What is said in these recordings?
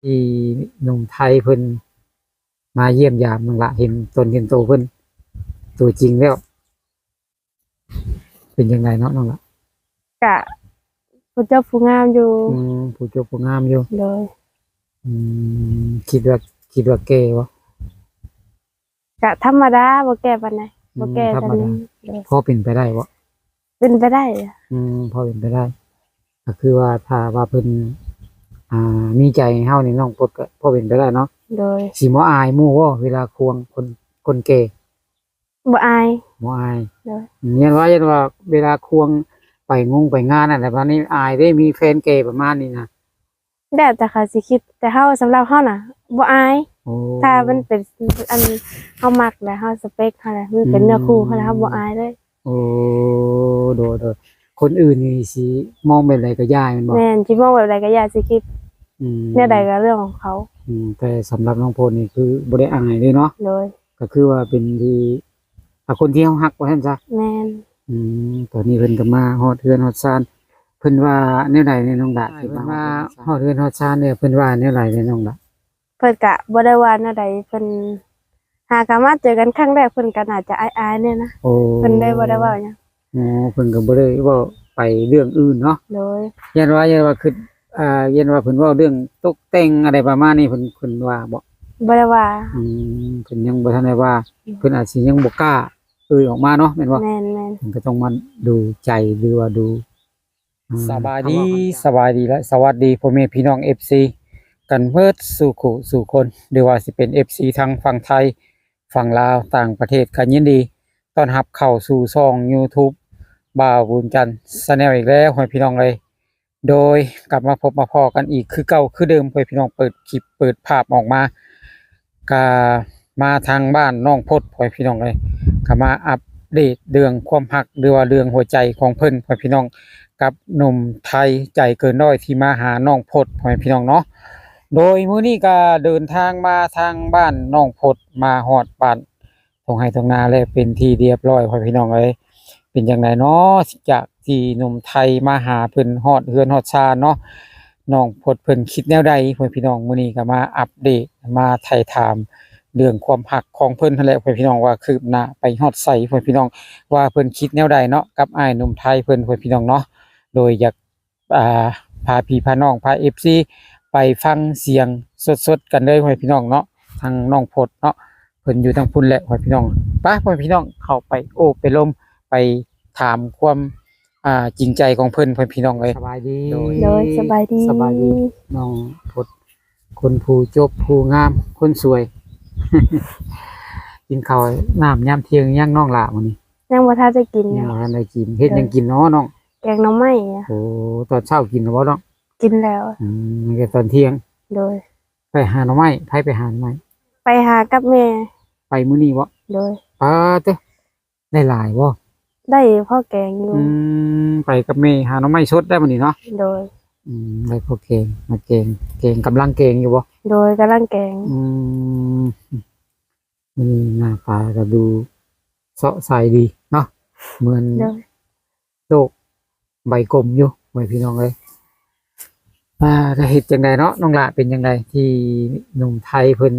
ທີ່ໜຸ່ມໄທເພິ່ນມາຢ້ຽມຢາມນ້ອງຫຼ້າ ເຫັນຕົນເຫັນໂຕເພິ່ນຕົວຈິງແລ້ວ ເປັນຈັ່ງໃດເນາະນ້ອງຫຼ້າ? ກະຜູ້ຈົບຜູ້ງາມຢູ່. ອືມ ຜູ້ຈົບຜູ້ງາມຢູ່. ໂດຍ. ອືມ ຄິດວ່າ ຄິດວ່າແກ່ບໍ່? ກະທຳມະດາ ບໍ່ແກ່ປານໃດ. ອືມ ບໍ່ແກ່ ທຳມະດາ. ໂດຍ. ພໍເປັນໄປໄດ້ບໍ່? ເປັນໄປໄດ້. ອືມ ພໍເປັນໄປໄດ້ ກໍຄືວ່າຖ້າວ່າເພິ່ນ ອ່າ ມີໃຈໃຫ້ເຮົານີ້ ນ້ອງພົດກໍພໍເປັນໄປໄດ້ເນາະ. ໂດຍ. ຊິບໍ່ອາຍໝູ່ບໍ່ ເວລາຄວງຄົນ ຄົນແກ່? ບໍ່ອາຍ. ບໍ່ອາຍ. ໂດຍ. ອືມ ຢ້ານວ່າ ຢ້ານວ່າເວລາຄວງໄປງົງໄປງານນັ້ນແຫຼະ ບາດນີ້ອາຍເດ້ ມີແຟນແກ່ປະມານນີ້ນະ. ແລ້ວແຕ່ເຂົາຊິຄິດ ແຕ່ເຮົາ ສຳລັບເຮົານະບໍ່ອາຍ. ໂອ້ ຖ້າມັນເປັນອັນເຮົາມັກ ແລະເຮົາສະເປັກເຮົາ ແລະມັນເປັນເນື້ອຄູ່ເຮົາ ແລ້ວເຮົາບໍ່ອາຍເລີຍ. ໂອ້ ໂດຍໆ ຄົນອື່ນນີ້ຊິມອງແບບໃດກໍຢ່າແມ່ນບໍ່? ແມ່ນ ຊິມອງແບບໃດກໍຢ່າ ຊິຄິດ ອືມ ແນວໃດກໍເລື່ອງຂອງເຂົາ. ອືມ ແຕ່ສຳລັບນ້ອງພົດນີ້ຄືບໍ່ໄດ້ອາຍເລີຍເນາະ. ໂດຍ. ກໍຄືວ່າເປັນທີ່ ອ່າ ຄົນທີ່ເຮົາຮັກວ່າຊັ້ນຊະ. ແມ່ນ. ອືມ ຕອນນີ້ເພິ່ນກໍມາຮອດເຮືອນຮອດຊານ ເພິ່ນວ່າແນວໃດແດ່ນ້ອງຫຼ້າ? ເພິ່ນມາຮອດເຮືອນຮອດຊານແລ້ວ ເພິ່ນວ່າແນວໃດແດ່ນ້ອງຫຼ້າ? ເພິ່ນກະບໍ່ໄດ້ວ່າແນວໃດ ເພິ່ນຫາກະມາເຈີກັນຄັ້ງແລກ ເພິ່ນກະໜ້າຈະອາຍໆແດ່ນະ. ໂອ້ ເພິ່ນເລີຍບໍ່ໄດ້ເວົ້າຫຍັງ. ອໍ ເພິ່ນກໍບໍ່ໄດ້ເວົ້າໄປເລື່ອງອື່ນເນາະ. ໂດຍ. ຢ້ານວ່າ ຢ້ານວ່າຄິດ ອ່າ ຢ້ານວ່າເພິ່ນເວົ້າເລື່ອງຕົກແຕ່ງອະໄລປະມານນີ້ ເພິ່ນ ເພິ່ນວ່າບໍ່? ບໍ່ໄດ້ວ່າ. ອືມ ເພິ່ນຍັງບໍ່ທັນໄດ້ວ່າ. ອືມ ເພິ່ນອາດຊິຍັງບໍ່ກ້າເອີ່ຍອອກມາເນາະ ແມ່ນບໍ່? ແມ່ນໆ. ເພິ່ນກໍຕ້ອງມາດູໃຈ ຫຼືວ່າດູ ອືມ ສະບາຍດີ ສະບາຍດີ ແລະ ສະຫວັດດີພໍ່ແມ່ພີ່ນ້ອງ ເອັຟຊີ ກັນເບິດສູ່ຄູ່ສູ່ຄົນ ຫຼືວ່າຊິເປັນ ເອັຟຊີ ທາງຝັ່ງໄທ ຝັ່ງລາວ ຕ່າງປະເທດ ກໍຍິນດີຕ້ອນຮັບເຂົ້າສູ່ຊ່ອງ YouTube ບ່າວບຸນຈັນ Channel ອີກແລ້ວ ພໍ່ແມ່ພີ່ນ້ອງເອີຍ. ໂດຍ ກັບມາພົບມາພໍ້ກັນອີກຄືເກົ່າຄືເດີມ ພໍ່ແມ່ພີ່ນ້ອງ ເປີດຄລິບເປີດພາບອອກມາ ກະມາທາງບ້ານນ້ອງພົດ ພໍ່ແມ່ພີ່ນ້ອງເອີຍ ກະມາອັບເດດເລື່ອງຄວາມຮັກ ຫຼືວ່າເລື່ອງຫົວໃຈຂອງເພິ່ນ ພໍ່ແມ່ພີ່ນ້ອງ ກັບໜຸ່ມໄທໃຈເກີນຮ້ອຍທີ່ມາຫານ້ອງພົດ ພໍ່ແມ່ພີ່ນ້ອງເນາະ. ໂດຍມື້ນີ້ກະເດີນທາງມາທາງບ້ານນ້ອງພົດ ມາຮອດບ້ານ ທົ່ງໄຮ່ທົ່ງນາແລ້ວເປັນທີ່ລຽບຮ້ອຍ ພໍ່ແມ່ພີ່ນ້ອງເອີຍ. ເປັນຈັ່ງໃດເນາະ ຈາກທີ່ໜຸ່ມໄທມາຫາເພິ່ນຮອດເຮືອນຮອດຊານເນາະ ນ້ອງພົດເພິ່ນຄິດແນວໃດ ພໍ່ແມ່ພີ່ນ້ອງ? ມື້ນີ້ກໍມາອັບເດດ ມາໄຖ່ຖາມເລື່ອງຄວາມຮັກຂອງເພິ່ນຫັ້ນແຫຼະ ພໍ່ແມ່ພີ່ນ້ອງ ວ່າຄືບໜ້າໄປຮອດໃສ ພໍ່ແມ່ພີ່ນ້ອງ ວ່າເພິ່ນຄິດແນວໃດເນາະ ກັບອ້າຍໜຸ່ມໄທເພິ່ນ ພໍ່ແມ່ພີ່ນ້ອງເນາະ. ໂດຍຢາກ ອ່າ ພາພີ່ພານ້ອງ ພາ ເອັຟຊີ ໄປຟັງສຽງສົດໆກັນເລີຍ ພໍ່ແມ່ພີ່ນ້ອງເນາະ. ທາງນ້ອງພົດເນາະ ເພິ່ນຢູ່ທາງພຸ້ນແຫຼະ ພໍ່ແມ່ພີ່ນ້ອງ. ໄປ ພໍ່ແມ່ພີ່ນ້ອງ ເຂົ້າໄປໂອ້ໄປລົມ ໄປຖາມຄວາມ ອ່າ ຈິງໃຈຂອງເພິ່ນ ພໍ່ແມ່ພີ່ນ້ອງເອີຍ. ສະບາຍດີ. ໂດຍ ສະບາຍດີ ສະບາຍດີ ນ້ອງພົດ ຄົນຜູ້ຈົບຜູ້ງາມ ຄົນສວຍ. ກິນເຂົ້ານ້ຳຍາມທ່ຽງຍັງ ນ້ອງຫຼ້າ ມື້ນີ້? ຍັງບໍ່ທັນໄດ້ກິນ. ຍັງບໍ່ທັນໄດ້ກິນ. ເຮັດຫຍັງກິນເນາະນ້ອງ? ແກງໜໍ່ໄມ້. ໂອ້ ຕອນເຊົ້າກິນແລ້ວບໍ່ນ້ອງ? ກິນແລ້ວ. ອືມ ແຕ່ຕອນທ່ຽງ. ໂດຍ. ໄປຫາໜໍ່ໄມ້ ໃຜໄປຫາໜໍ່ໄມ້? ໄປຫາກັບແມ່. ໄປມື້ນີ້ບໍ່? ໂດຍ. ປາເຕີ ໄດ້ຫຼາຍບໍ່? ໄດ້ພໍແກງຢູ່. ອືມ ໄປກັບແມ່ຫາໜໍ່ໄມ້ສົດໄດ້ມື້ນີ້ເນາະ? ໂດຍ. ອືມ ໄດ້ພໍແກງ ມາແກງ ແກງ ກຳລັງແກງຢູ່ບໍ່? ໂດຍ ກຳລັງແກງ. ອືມ ມື້ນີ້ໜ້າຕາກໍດູເຊາະໃສດີເນາະ ເໝືອນ ໂດຍ ໂລກໃບກົມຢູ່ ໂອ້ຍ ພີ່ນ້ອງເອີຍ. ອ່າ ຈະເຮັດຈັ່ງໃດເນາະ ນ້ອງຫຼ້າ ເປັນຈັ່ງໃດທີ່ໜຸ່ມໄທເພິ່ນ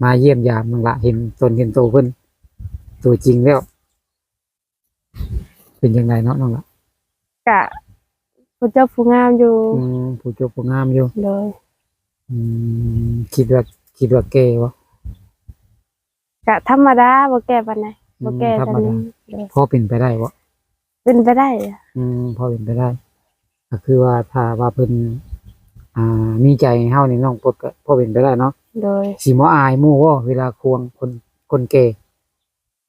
ມາຢ້ຽມຢາມ ນ້ອງຫຼ້າ ເຫັນຕົນເຫັນໂຕເພິ່ນຕົວຈິງແລ້ວ ເປັນຈັ່ງໃດເນາະນ້ອງຫຼ້າ? ກະຜູ້ຈົບຜູ້ງາມຢູ່. ອືມ ຜູ້ຈົບຜູ້ງາມຢູ່. ໂດຍ. ອືມ ຄິດວ່າ ຄິດວ່າແກ່ບໍ່? ກະທຳມະດາ ບໍ່ແກ່ປານໃດ. ອືມ ບໍ່ແກ່ ທຳມະດາ. ໂດຍ. ພໍເປັນໄປໄດ້ບໍ່? ເປັນໄປໄດ້. ອືມ ພໍເປັນໄປໄດ້ ກໍຄືວ່າຖ້າວ່າເພິ່ນ ອ່າ ມີໃຈໃຫ້ເຮົານີ້ ນ້ອງພົດກໍພໍເປັນໄປໄດ້ເນາະ. ໂດຍ. ຊິບໍ່ອາຍໝູ່ບໍ່ ເວລາຄວງຄົນ ຄົນແກ່?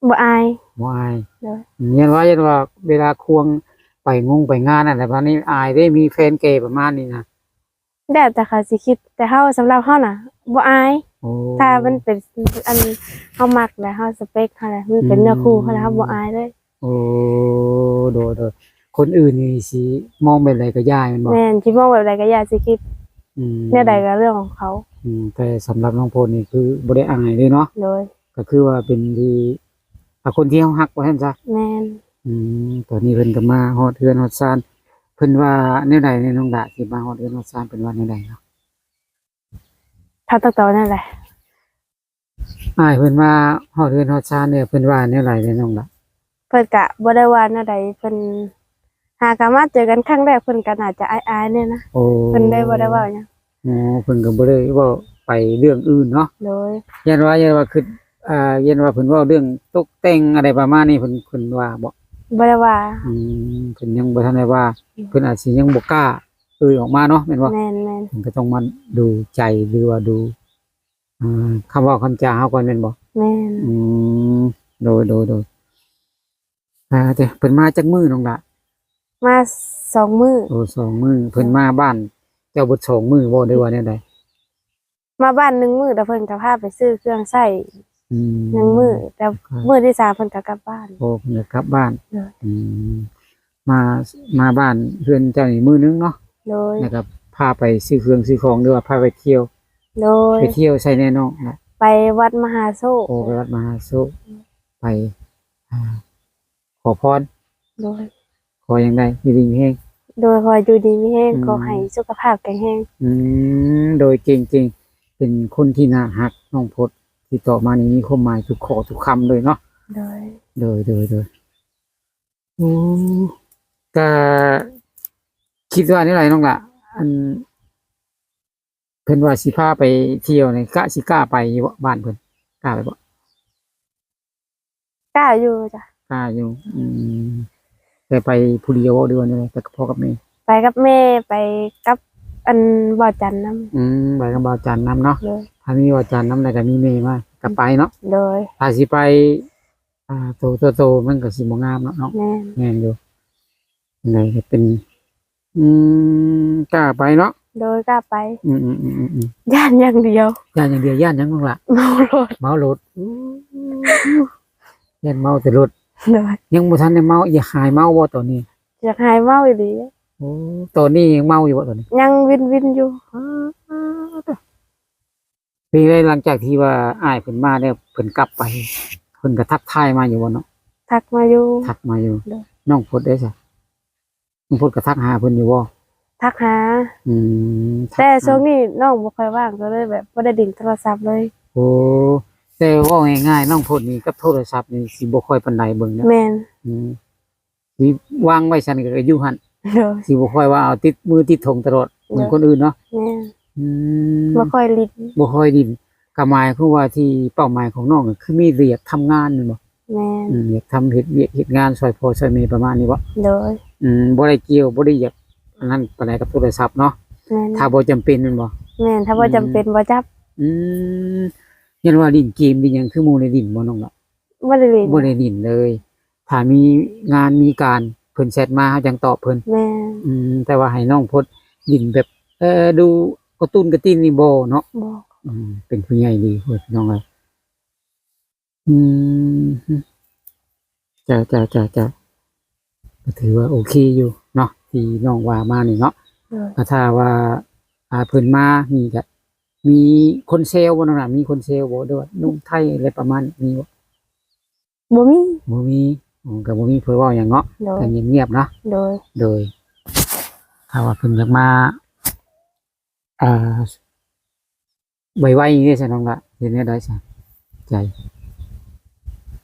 ບໍ່ອາຍ. ບໍ່ອາຍ. ໂດຍ. ອືມ ຢ້ານວ່າ ຢ້ານວ່າເວລາຄວງໄປງົງໄປງານນັ້ນແຫຼະ ບາດນີ້ອາຍເດ້ ມີແຟນແກ່ປະມານນີ້ນະ. ແລ້ວແຕ່ເຂົາຊິຄິດ ແຕ່ເຮົາ ສຳລັບເຮົານະບໍ່ອາຍ. ໂອ້ ຖ້າມັນເປັນອັນເຮົາມັກ ແລະເຮົາສະເປັກເຮົາ ແລະມັນເປັນເນື້ອຄູ່ເຮົາ ອືມ ແລ້ວເຮົາບໍ່ອາຍເລີຍ. ໂອ້ ໂດຍໆ ຄົນອື່ນນີ້ຊິມອງແບບໃດກໍຢ່າແມ່ນບໍ່? ແມ່ນ ຊິມອງແບບໃດກໍຢ່າ ຊິຄິດ ອືມ ແນວໃດກໍເລື່ອງຂອງເຂົາ. ອືມ ແຕ່ສຳລັບນ້ອງພົດນີ້ຄືບໍ່ໄດ້ອາຍເລີຍເນາະ. ໂດຍ. ກໍຄືວ່າເປັນທີ່ ອ່າ ຄົນທີ່ເຮົາຮັກວ່າຊັ້ນຊະ. ແມ່ນ. ອືມ ຕອນນີ້ເພິ່ນກໍມາຮອດເຮືອນຮອດຊານ ເພິ່ນວ່າແນວໃດແດ່ນ້ອງຫຼ້າ ທີ່ມາຮອດເຮືອນຮອດຊານ ເພິ່ນວ່າແນວໃດເນາະ? ຖາມຕໍ່ໆນັ້ນແຫຼະ. ອ້າຍເພິ່ນມາຮອດເຮືອນຮອດຊານແລ້ວ ເພິ່ນວ່າແນວໃດແດ່ນ້ອງລະ? ເພິ່ນກະບໍ່ໄດ້ວ່າແນວໃດ ເພິ່ນຫາກະມາເຈີກັນຄັ້ງແລກ ເພິ່ນກະໜ້າຈະອາຍໆແດ່ນະ. ໂອ້ ເພິ່ນເລີຍບໍ່ໄດ້ເວົ້າຫຍັງ. ອໍ ເພິ່ນກໍບໍ່ໄດ້ເວົ້າໄປເລື່ອງອື່ນເນາະ. ໂດຍ. ຢ້ານວ່າ ຢ້ານວ່າຄິດ ອ່າ ຢ້ານວ່າເພິ່ນເວົ້າເລື່ອງຕົກແຕ່ງອະໄລປະມານນີ້ ເພິ່ນ ເພິ່ນວ່າບໍ່? ບໍ່ໄດ້ວ່າ. ອືມ ເພິ່ນຍັງບໍ່ທັນໄດ້ວ່າ. ອືມ ເພິ່ນອາດຊິຍັງບໍ່ກ້າເອີ່ຍອອກມາເນາະ ແມ່ນບໍ່? ແມ່ນໆ. ເພິ່ນກໍຕ້ອງມາດູໃຈ ຫຼືວ່າດູ ອ່າ ຄຳເວົ້າຄຳຈາເຮົາກ່ອນແມ່ນບໍ່? ແມ່ນ. ອືມ ໂດຍໆໆ. ອ່າ ເພິ່ນມາຈັກມື້ນ້ອງຫຼ້າ? ມາສອງມື້. ໂອ້ ສອງມື້. ເພິ່ນມາບ້ານເຈົ້າເບິດສອງມື້ບໍ່ ຫຼືວ່າແນວໃດ? ມາບ້ານໜຶ່ງມື້ ແລ້ວເພິ່ນກໍພາໄປຊື້ເຄື່ອງໃຊ້ ອືມ ໜຶ່ງມື້ ແລ້ວ ໂອເຄ ມື້ທີສາມເພິ່ນກໍກັບບ້ານ. ໂອ້ ເພິ່ນກໍກັບບ້ານ. ໂດຍ. ອືມ ມາ ມາບ້ານເຮືອນເຈົ້ານີ້ມື້ໜຶ່ງເນາະ. ໂດຍ. ແລ້ວກໍພາໄປຊື້ເຄື່ອງຊື້ຂອງ ຫຼືວ່າພາໄປທ່ຽວ? ໂດຍ. ໄປທ່ຽວໃສແດ່ນ້ອງ? ໄປວັດມະຫາໂຊກ. ໂອ້ ໄປວັດມະຫາໂຊກ. ອືມ ໄປ ອ່າ ຂໍພອນ. ໂດຍ. ຂໍຫຍັງໄດ້ ຢູ່ດີມີແຮງ. ໂດຍ. ຂໍຢູ່ດີມີແຮງ. ອືມ ຂໍໃຫ້ສຸຂະພາບແຂງແຮງ. ອືມ ໂດຍ. ເກັ່ງໆ ເປັນຄົນທີ່ໜ້າຮັກ ນ້ອງພົດ ທີ່ຕອບມານີ້ມີຄວາມໝາຍທຸກຂໍ້ທຸກຄຳເລີຍເນາະ. ໂດຍ. ໂດຍໆໆ. ໂອ້ ກະຄິດວ່າແນວໃດນ້ອງຫຼ້າ? ອັນ ເພິ່ນວ່າຊິພາໄປທ່ຽວນີ້ ກະຊິກ້າໄປຢູ່ບໍ່ ບ້ານເພິ່ນ? ກ້າໄປບໍ່? ກ້າຢູ່ຈ້ະ. ກ້າຢູ່. ອືມ ແຕ່ໄປຜູ້ດຽວບໍ່ ຫຼືວ່າແນວໃດ? ໄປກັບພໍ່ກັບແມ່? ໄປກັບແມ່ ໄປກັບ ອັນ ບ່າວຈັນນຳ. ອືມ ໄປກັບບ່າວຈັນນຳເນາະ. ໂດຍ. ຖ້າມີບ່າວຈັນນຳ ແລ້ວກໍມີແມ່ມາ ກໍໄປເນາະ. ໂດຍ. ຖ້າຊິໄປ ອ່າ ໂຕຕໍ່ໂຕມັນກໍຊິບໍ່ງາມເນາະນ້ອງ. ແມ່ນ. ແມ່ນຢູ່. ຈັ່ງໃດກໍເປັນ ອືມ ກ້າໄປເນາະ. ໂດຍ. ກ້າໄປ. ອືມໆໆໆໆ. ຢ້ານຢ່າງດຽວ. ຢ້ານຢ່າງດຽວ. ຢ້ານຫຍັງນ້ອງຫຼ້າ? ເມົາລົດ. ເມົາລົດ. ໂອ້ ຢ້ານເມົາແຕ່ລົດ. ໂດຍ. ຍັງບໍ່ທັນໄດ້ເມົາ ຢາກຫາຍເມົາບໍ່ຕອນນີ້? ຢາກຫາຍເມົາອີ່ຫຼີ. ໂອ້ ຕອນນີ້ຍັງເມົາຢູ່ບໍ່ຕອນນີ້? ຍັງວິນໆຢູ່. ເປັນໃດ ຫຼັງຈາກທີ່ວ່າອ້າຍເພິ່ນມາແລ້ວ ເພິ່ນກັບໄປ ເພິ່ນກໍທັກທາຍມາຢູ່ບໍ່ເນາະ? ທັກມາຢູ່. ທັກມາຢູ່. ໂດຍ. ນ້ອງພົດເດ້ຊະ? ນ້ອງພົດກໍທັກຫາເພິ່ນຢູ່ບໍ່? ທັກຫາ. ອືມ ແຕ່ຊ່ວງນີ້ນ້ອງບໍ່ຄ່ອຍວ່າງ ກໍເລີຍແບບບໍ່ໄດ້ຫຼິ້ນໂທລະສັບເລີຍ. ໂອ້ ແຕ່ເວົ້າງ່າຍໆ ນ້ອງພົດນີ້ກັບໂທລະສັບນີ້ຊິບໍ່ຄ່ອຍປານໃດເບິ່ງເນາະ. ແມ່ນ. ອືມ ຊິວາງໄວ້ຊັ້ນກໍຢູ່ຫັ້ນ. ໂດຍ. ຊິບໍ່ຄ່ອຍວ່າເອົາຕິດມືຕິດຖົງຕະຫຼອດ ໂດຍ ເໝືອນຄົນອື່ນເນາະ. ແມ່ນ. ອືມ ບໍ່ຄ່ອຍຫຼິ້ນ. ບໍ່ຄ່ອຍຫຼິ້ນ. ກໍໝາຍຄວາມວ່າທີ່ເປົ້າໝາຍຂອງນ້ອງກໍຄືມີແຕ່ຢາກທຳງານແມ່ນບໍ່? ແມ່ນ. ອືມ ຢາກທຳ ເຮັດວຽກເຮັດງານຊ່ອຍພໍ່ຊ່ອຍແມ່ປະມານນີ້ບໍ່? ໂດຍ. ອືມ ບໍ່ໄດ້ກ່ຽວ ບໍ່ໄດ້ຢາກອັນນັ້ນປານໃດກັບໂທລະສັບເນາະ. ແມ່ນ. ຖ້າບໍ່ຈຳເປັນແມ່ນບໍ່? ແມ່ນ. ຖ້າບໍ່ຈຳເປັນ ອືມ ບໍ່ຈັບ. ອືມ ຢ້ານວ່າຫຼິ້ນເກມຫຼິ້ນຫຍັງຄືໝູ່ໄດ້ຫຼິ້ນບໍ່ນ້ອງລະ? ບໍ່ໄດ້ຫຼິ້ນ. ບໍ່ໄດ້ຫຼິ້ນເລີຍ. ຖ້າມີງານມີການເພິ່ນແຊັດມາ ເຮົາຈັ່ງຕອບເພິ່ນ. ແມ່ນ. ອືມ ແຕ່ວ່າໃຫ້ນ້ອງພົດຫຼິ້ນແບບ ເອີ ດູກາຕູນກາຕິນນີ້ບໍ່ເນາະ? ບໍ່. ອືມ ເປັນຜູ້ໃຫຍ່ດີພຸ້ນ ນ້ອງເອີຍ. ອືມ ເຈົ້າໆໆໆ ກໍຖືວ່າໂອເຄຢູ່ເນາະ ທີ່ນ້ອງວ່າມານີ້ເນາະ. ໂດຍ. ກໍຖ້າວ່າ ອ່າ ເພິ່ນມານີ້ ກໍມີຄົນແຊວບໍ່ນ້ອງລະ? ມີຄົນແຊວບໍ່ ຫຼືວ່າໜຸ່ມໄທ ອະໄລປະມານນີ້ ມີບໍ່? ບໍ່ມີ. ບໍ່ມີ. ອໍ ກໍບໍ່ມີຜູ້ເວົ້າຫຍັງເນາະ. ໂດຍ. ກໍງຽບໆເນາະ. ໂດຍ. ໂດຍ. ຖ້າວ່າເພິ່ນຢາກມາ ອ່າ ໄວໆນີ້ຊັ້ນນ້ອງລະ ເຮັດແນວໃດຊັ້ນ ໃຈ?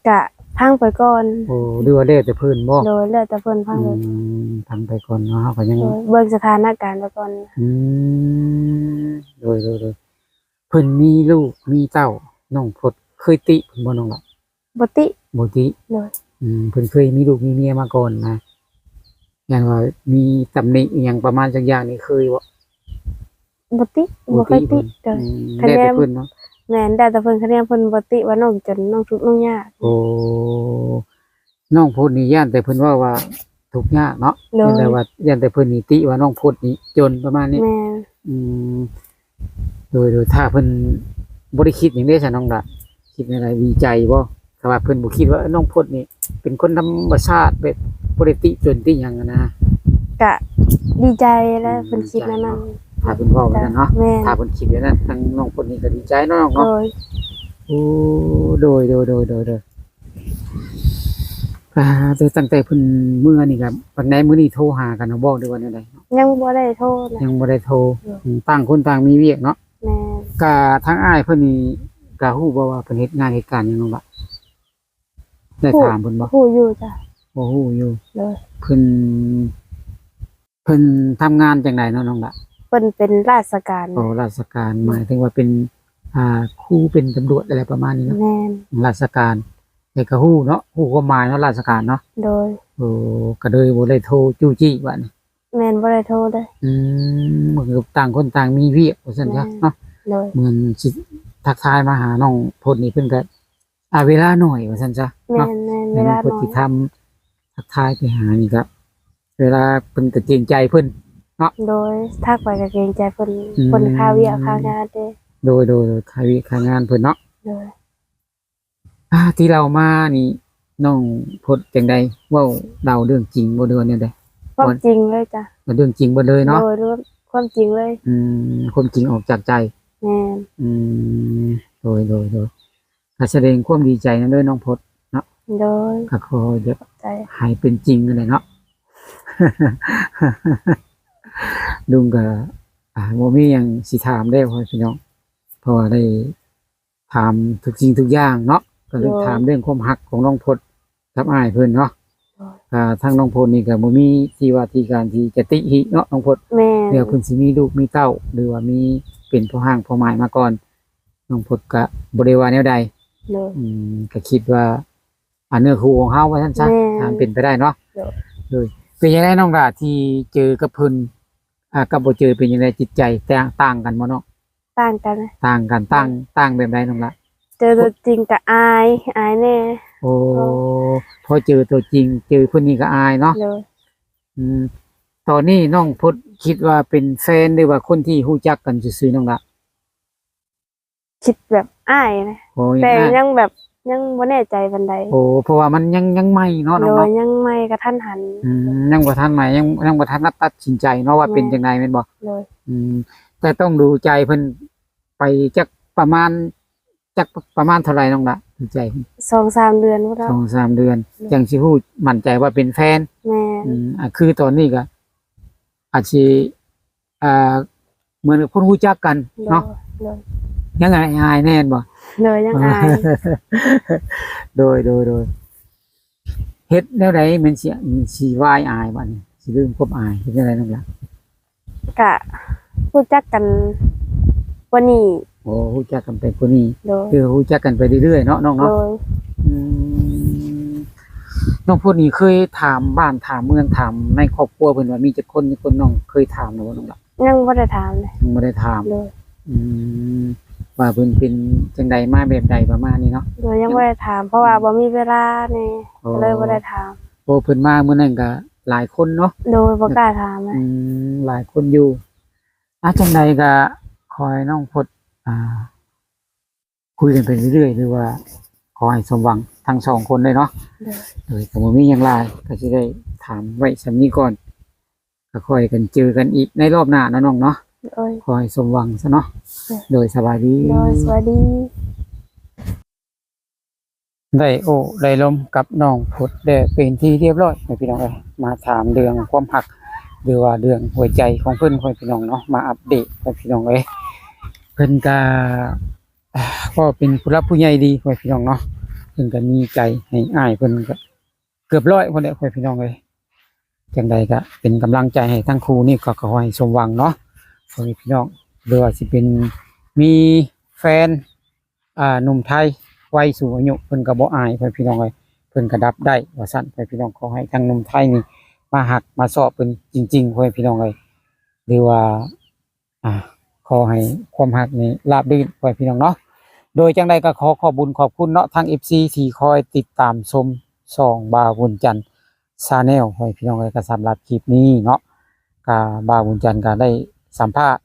ກະຟັງໄປກ່ອນ. ໂອ້ ຫຼືວ່າແລ້ວແຕ່ເພິ່ນບໍ່? ໂດຍ ແລ້ວແຕ່ເພິ່ນຟັງ. ອືມ ຟັງໄປກ່ອນເນາະ ເຮົາກໍຍັງ ໂດຍ ເບິ່ງສະຖານະການໄປກ່ອນ. ອືມ ໂດຍໆໆ. ເພິ່ນມີລູກມີເຕົ້າ ນ້ອງພົດເຄີຍຕິເພິ່ນບໍ່ນ້ອງລະ? ບໍ່ຕິ. ບໍ່ຕິ. ໂດຍ. ອືມ ເພິ່ນເຄີຍມີລູກມີເມຍມາກ່ອນນະ ຢ້ານວ່າມີຕຳໜິອີ່ຫຍັງປະມານຈັກຢ່າງນີ້ ເຄີຍບໍ່? ບໍ່ຕິ. ບໍ່ຕິ ບໍ່ເຄີຍຕິ. ໂດຍ. ອືມ ແລ້ວແຕ່ເພິ່ນເນາະ. ແມ່ນ ແລ້ວແຕ່ເພິ່ນ ຄະແນນເພິ່ນບໍ່ຕິວ່ານ້ອງຈົນ ນ້ອງທຸກນ້ອງຍາກ. ໂອ້ ນ້ອງພົດນີ້ຢ້ານແຕ່ເພິ່ນເວົ້າວ່າທຸກຍາກເນາະ. ໂດຍ. ຢ້ານແຕ່ວ່າ ຢ້ານແຕ່ເພິ່ນນີ້ຕິວ່ານ້ອງພົດນີ້ຈົນປະມານນີ້. ແມ່ນ. ອືມ ໂດຍ ໂດຍ ຖ້າເພິ່ນບໍ່ໄດ້ຄິດຫຍັງເດ້ຊະນ້ອງລະ ຄິດແນວໃດ ດີໃຈບໍ່? ຖ້າວ່າເພິ່ນບໍ່ຄິດວ່າ ເອີ ນ້ອງພົດນີ້ເປັນຄົນທຳມະຊາດ ແບບບໍ່ໄດ້ຕິຈົນຕິຫຍັງຫັ້ນນະ. ກະດີໃຈແຫຼະ. ອືມ ເພິ່ນຄິດແນວນັ້ນ. ດີໃຈເນາະ ຖ້າເພິ່ນເວົ້າແບບນັ້ນເນາະ. ແມ່ນ. ຖ້າເພິ່ນຄິດແບບນັ້ນ ທາງນ້ອງຄົນນີ້ກໍດີໃຈເນາະນ້ອງເນາະ. ໂດຍ. ໂອ້ ໂດຍ ໂດຍ ໂດຍ ໂດຍ ໂດຍ. ອ່າ ແຕ່ຕັ້ງແຕ່ເພິ່ນເມືອນີ້ກໍ ປານໃດ ມື້ນີ້ໂທຫາກັນບໍ່ ຫຼືວ່າແນວໃດ? ຍັງບໍ່ໄດ້ໂທນະ. ຍັງບໍ່ໄດ້ໂທ. ໂດຍ. ອືມ ຕ່າງຄົນຕ່າງມີວຽກເນາະ. ແມ່ນ. ກະທາງອ້າຍເພິ່ນນີ້ກະຮູ້ບໍ່ວ່າເພິ່ນເຮັດງານເຮັດການຫຍັງນ້ອງລະ? ໄດ້ຖາມເພິ່ນບໍ່? ຮູ້ຢູ່ຈ້ະ. ໂອ້ ຮູ້ຢູ່. ໂດຍ. ເພິ່ນ ເພິ່ນທຳງານຈັ່ງໃດເນາະນ້ອງລະ? ເພິ່ນເປັນລາຊະການ. ໂອ້ ລາຊະການ ໝາຍເຖິງວ່າເປັນ ອ່າ ຄູເປັນຕຳຫຼວດ ອະໄລປະມານນີ້ເນາະ? ແມ່ນ. ລາຊະການ ແຕ່ກະຮູ້ເນາະ ຮູ້ຄວາມໝາຍເນາະ ລາຊະການເນາະ? ໂດຍ. ໂອ້ ກະເລີຍບໍ່ໄດ້ໂທຈູ້ຈີ້ບາດນີ້. ແມ່ນ ບໍ່ໄດ້ໂທເລີຍ. ອືມ ກໍຄືຕ່າງຄົນຕ່າງມີວຽກວ່າຊັ້ນຊະເນາະ. ແມ່ນ. ໂດຍ. ເໝືອນຊິທັກທາຍມາຫານ້ອງພົດນີ້ ເພິ່ນກະ ອ່າ ເວລາໜ້ອຍວ່າຊັ້ນຊະເນາະ. ແມ່ນໆ ເວລາໜ້ອຍ. ນ້ອງພົດຊິທຳ ທັກທາຍໄປຫານີ້ກະ ເວລາເພິ່ນກະເກງໃຈເພິ່ນເນາະ. ໂດຍ. ທັກໄປກະເກງໃຈເພິ່ນ. ອືມ ເພິ່ນຄາວຽກຄາງານເດ້. ໂດຍໆໆ ຄາວຽກຄາງານເພິ່ນເນາະ. ໂດຍ. ອ່າ ທີ່ເລົ່າມານີ້ ນ້ອງພົດຈັ່ງໃດ? ເວົ້າເລົ່າເລື່ອງຈິງບໍ່ ຫຼືວ່າແນວໃດ? ຄວາມຈິງເລີຍຈ້ະ. ເລື່ອງຈິງເບິດເລີຍເນາະ? ໂດຍ ຄວາມຈິງເລີຍ. ອືມ ຄວາມຈິງອອກຈາກໃຈ. ແມ່ນ. ອືມ ໂດຍໆໆ ກະສະແດງຄວາມດີໃຈນຳເດີນ້ອງພົດເນາະ. ໂດຍ. ກະຂໍຢາກໃຫ້ເປັນຈິງຫັ້ນແຫຼະເນາະ. ລຸງກະ ອ່າ ບໍ່ມີຫຍັງຊິຖາມແລ້ວພີ່ນ້ອງ ເພາະວ່າໄດ້ ຖາມທຸກສິ່ງທຸກຢ່າງເນາະ ກະເລີຍ ໂດຍ ຖາມເລື່ອງຄວາມຮັກຂອງນ້ອງພົດກັບອ້າຍເພິ່ນເນາະ. ໂດຍ. ອ່າ ທາງນ້ອງພົດນີ້ກະບໍ່ມີທີ່ວ່າທີ່ການທີ່ຈະຕິຫິເນາະນ້ອງພົດ. ແມ່ນ. ເພື່ອເພິ່ນຊິມີລູກມີເຕົ້າ ຫຼືວ່າມີເປັນພໍ່ຮ້າງພໍ່ໝ້າຍມາກ່ອນ ນ້ອງພົດກະບໍ່ໄດ້ວ່າແນວໃດ. ໂດຍ. ອືມ ກະຄິດວ່າ ອ່າ ເນື້ອຄູ່ຂອງເຮົາວ່າຊັ້ນຊະ. ແມ່ນ. ຖ້າມັນເປັນໄປໄດ້ເນາະ. ໂດຍ. ໂດຍ. ເປັນຈັ່ງໃດນ້ອງຫຼ້າທີ່ເຈີກັບເພິ່ນ ອ່າ ກັບບໍ່ເຈີ ເປັນຈັ່ງໃດ ຈິດໃຈຕ່າງ ຕ່າງກັນບໍ່ນ້ອງ? ຕ່າງກັນ. ຕ່າງກັນ. ຕ່າງ ຕ່າງແບບໃດນ້ອງລະ? ເຈີຕົວຈິງກະອາຍ ອາຍແດ່. ໂອ້ ໂອ້ ພໍເຈີຕົວຈິງ ເຈີເພິ່ນນີ້ກະອາຍເນາະ. ໂດຍ. ອືມ ຕອນນີ້ນ້ອງພົດຄິດວ່າເປັນແຟນ ຫຼືວ່າຄົນທີ່ຮູ້ຈັກກັນຊື່ໆ ນ້ອງລະ? ຄິດແບບອ້າຍນະ. ໂອ້ ແຕ່ຍັງອ້າຍ ຍັງແບບ ຍັງບໍ່ແນ່ໃຈປານໃດ. ໂອ້ ເພາະວ່າມັນຍັງ ຍັງໃໝ່ເນາະນ້ອງເນາະ. ໂດຍ ຍັງໃໝ່ກະທັນຫັນ. ອືມ ຍັງບໍ່ທັນໃໝ່ ຍັງ ຍັງບໍ່ທັນໄດ້ຕັດສິນໃຈເນາະວ່າ ແມ່ນ ເປັນຈັ່ງໃດແມ່ນບໍ່? ໂດຍ. ອືມ ແຕ່ຕ້ອງດູໃຈເພິ່ນໄປຈັກປະມານ ຈັກປະມານເທົ່າໃດນ້ອງລະ? ດູໃຈເພິ່ນ ສອງສາມເດືອນພຸ້ນແຫຼະ. ສອງສາມເດືອນ. ໂດຍ. ຈັ່ງຊິຮູ້ໝັ້ນໃຈວ່າເປັນແຟນ. ແມ່ນ. ອືມ ອ່າ ຄືຕອນນີ້ກະອາດຊິ ອ່າ ເໝືອນກັບຄົນຮູ້ຈັກກັນເນາະ. ໂດຍ ໂດຍ. ຍັງອາຍໆ ແມ່ນບໍ່? ໂດຍ ຍັງອາຍ. ໂດຍ ໂດຍ ໂດຍ. ເຮັດແນວໃດມັນຊິ ມັນຊິວາຍອາຍບາດນີ້ ຊິລືມຄວາມອາຍ ເຮັດແນວໃດນ້ອງລະ? ກະຮູ້ຈັກກັນກວ່ານີ້. ໂອ້ ຮູ້ຈັກກັນໄປກວ່ານີ້. ໂດຍ. ຄືຮູ້ຈັກກັນໄປເລື້ອຍໆ ເນາະນ້ອງເນາະ. ໂດຍ. ອືມ ນ້ອງພົດນີ້ເຄີຍຖາມບ້ານຖາມເມືອງ ຖາມໃນຄອບຄົວເພິ່ນວ່າມີຈັກຄົນ ຈັກຄົນ ນ້ອງເຄີຍຖາມແລ້ວບໍ່ນ້ອງລະ? ຍັງບໍ່ໄດ້ຖາມເລີຍ. ຍັງບໍ່ໄດ້ຖາມ. ໂດຍ. ອືມ ວ່າເພິ່ນເປັນຈັ່ງໃດ ມາແບບໃດ ປະມານນີ້ເນາະ. ໂດຍ ຍັງບໍ່ໄດ້ຖາມ ເພາະວ່າ ອືມ ບໍ່ມີເວລາແດ່. ໂອ້ ກະເລີຍບໍ່ໄດ້ຖາມ. ໂອ້ ເພິ່ນມາມື້ນັ້ນກະຫຼາຍຄົນເນາະ. ໂດຍ ບໍ່ກ້າຖາມເລີຍ. ອືມ ຫຼາຍຄົນຢູ່. ອາ ຈັ່ງໃດກະຂໍໃຫ້ນ້ອງພົດ ອ່າ ຄຸຍກັນໄປເລື້ອຍໆ ຫຼືວ່າຂໍໃຫ້ສົມຫວັງທັງສອງຄົນເລີຍເນາະ. ໂດຍ. ໂດຍ ກະບໍ່ມີຫຍັງຫຼາຍ ກະຊິໄດ້ຖາມໄວ້ສ່ຳນີ້ກ່ອນ ກະຄ່ອຍກັນເຈີກັນອີກໃນລອບໜ້າເນາະນ້ອງເນາະ. ໂດຍ. ຂໍໃຫ້ສົມຫວັງຊະເນາະ. ໂດຍ. ໂດຍ ສະບາຍດີ. ໂດຍ ສະບາຍດີ. ໄດ້ໂອ້ໄດ້ລົມກັບນ້ອງພົດແລ້ວເປັນທີ່ຮຽບຮ້ອຍ ພີ່ນ້ອງເອີຍ ມາຖາມເລື່ອງຄວາມຮັກ ຫຼືວ່າເລື່ອງຫົວໃຈຂອງເພິ່ນ ພໍ່ແມ່ພີ່ນ້ອງເນາະ ມາອັບເດດ ພໍ່ແມ່ພີ່ນ້ອງເອີຍ. ເພິ່ນກະ ເວົ້າເປັນຜູ້ຫຼັກຜູ້ໃຫຍ່ດີ ພໍ່ແມ່ພີ່ນ້ອງເນາະ ເພິ່ນກະມີໃຈໃຫ້ອ້າຍເພິ່ນກະເກືອບຮ້ອຍພຸ້ນແຫຼະ ພໍ່ແມ່ພີ່ນ້ອງເອີຍ. ຈັ່ງໃດກະເປັນກຳລັງໃຈໃຫ້ທັງຄູ່ນີ້ ກໍຂໍໃຫ້ສົມຫວັງເນາະ ພໍ່ແມ່ພີ່ນ້ອງ ຫຼືວ່າຊິເປັນມີແຟນ ອ່າ ໜຸ່ມໄທໄວສູງອາຍຸ ເພິ່ນກໍບໍ່ອາຍ ພໍ່ແມ່ພີ່ນ້ອງເອີຍ ເພິ່ນກໍຮັບໄດ້ວ່າຊັ້ນ ພໍ່ແມ່ພີ່ນ້ອງ. ຂໍໃຫ້ທາງໜຸ່ມໄທນີ້ມາຮັກມາຊອບເພິ່ນຈິງໆ ພໍ່ແມ່ພີ່ນ້ອງເອີຍ ຫຼືວ່າ ອ່າ ຂໍໃຫ້ຄວາມຮັກນີ້ລາບລື່ນ ພໍ່ແມ່ພີ່ນ້ອງເນາະ. ໂດຍຈັ່ງໃດກໍຂໍຂອບບຸນຂອບຄຸນເນາະ ທາງເອັຟຊີທີ່ຄອຍຕິດຕາມຊົມຊ່ອງບ່າວບຸນຈັນ Channel ພໍ່ແມ່ພີ່ນ້ອງເອີຍ. ກໍສຳລັບຄລິບນີ້ເນາະ ກໍບ່າວບຸນຈັນກໍໄດ້ສຳພາດ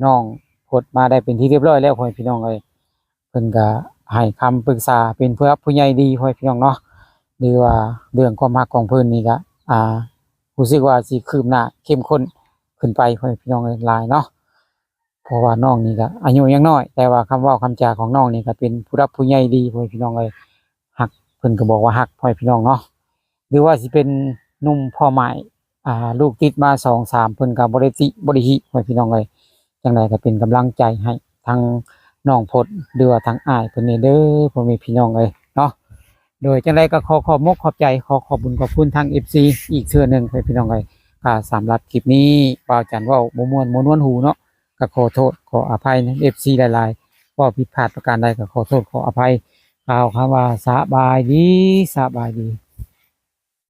ນ້ອງພົດມາໄດ້ເປັນທີ່ຮຽບຮ້ອຍແລ້ວ ພໍ່ແມ່ພີ່ນ້ອງເອີຍ. ເພິ່ນກະໃຫ້ຄຳປຶກສາເປັນຜູ້ຫຼັກຜູ້ໃຫຍ່ດີ ພໍ່ແມ່ພີ່ນ້ອງເນາະ ຫຼືວ່າເລື່ອງຄວາມຮັກຂອງເພິ່ນນີ້ກະ ອ່າ ຮູ້ສຶກວ່າຊິຄືບໜ້າເຂັ້ມຂຸ້ນຂຶ້ນໄປ ພໍ່ແມ່ພີ່ນ້ອງເອີຍ ຫຼາຍເນາະ. ເພາະວ່ານ້ອງນີ້ກະອາຍຸຍັງນ້ອຍ ແຕ່ວ່າຄຳເວົ້າຄຳຈາຂອງນ້ອງນີ້ກະເປັນຜູ້ຫຼັກຜູ້ໃຫຍ່ດີ ພໍ່ແມ່ພີ່ນ້ອງເອີຍ. ຮັກ ເພິ່ນກໍບອກວ່າຮັກ ພໍ່ແມ່ພີ່ນ້ອງເນາະ ຫຼືວ່າຊິເປັນໜຸ່ມພໍ່ໝ້າຍ ອ່າ ລູກຕິດມາສອງສາມ ເພິ່ນກໍບໍ່ໄດ້ຕິບໍ່ໄດ້ຫິ ພໍ່ແມ່ພີ່ນ້ອງເອີຍ. ຈັ່ງໃດກໍເປັນກຳລັງໃຈໃຫ້ ທາງນ້ອງພົດ ຫຼືວ່າທາງອ້າຍເພິ່ນນີ້ເດີ ພໍ່ແມ່ພີ່ນ້ອງເອີຍເນາະ. ໂດຍຈັ່ງໃດກໍຂໍຂອບມຸກຂອບໃຈ ຂໍຂອບບຸນຂອບຄຸນທາງເອັຟຊີອີກເທື່ອໜຶ່ງ ພໍ່ແມ່ພີ່ນ້ອງເອີຍ. ກໍສຳລັບຄລິບນີ້ ບ່າວຈັນເວົ້າບໍ່ມ່ວນບໍ່ນວນຫູເນາະ ກໍຂໍໂທດຂໍອະໄພນຳເອັຟຊີຫຼາຍໆ ເວົ້າຜິດພາດປະການໃດກໍຂໍໂທດຂໍອະໄພ. ກ່າວຄຳວ່າສະບາຍດີ ສະບາຍດີ.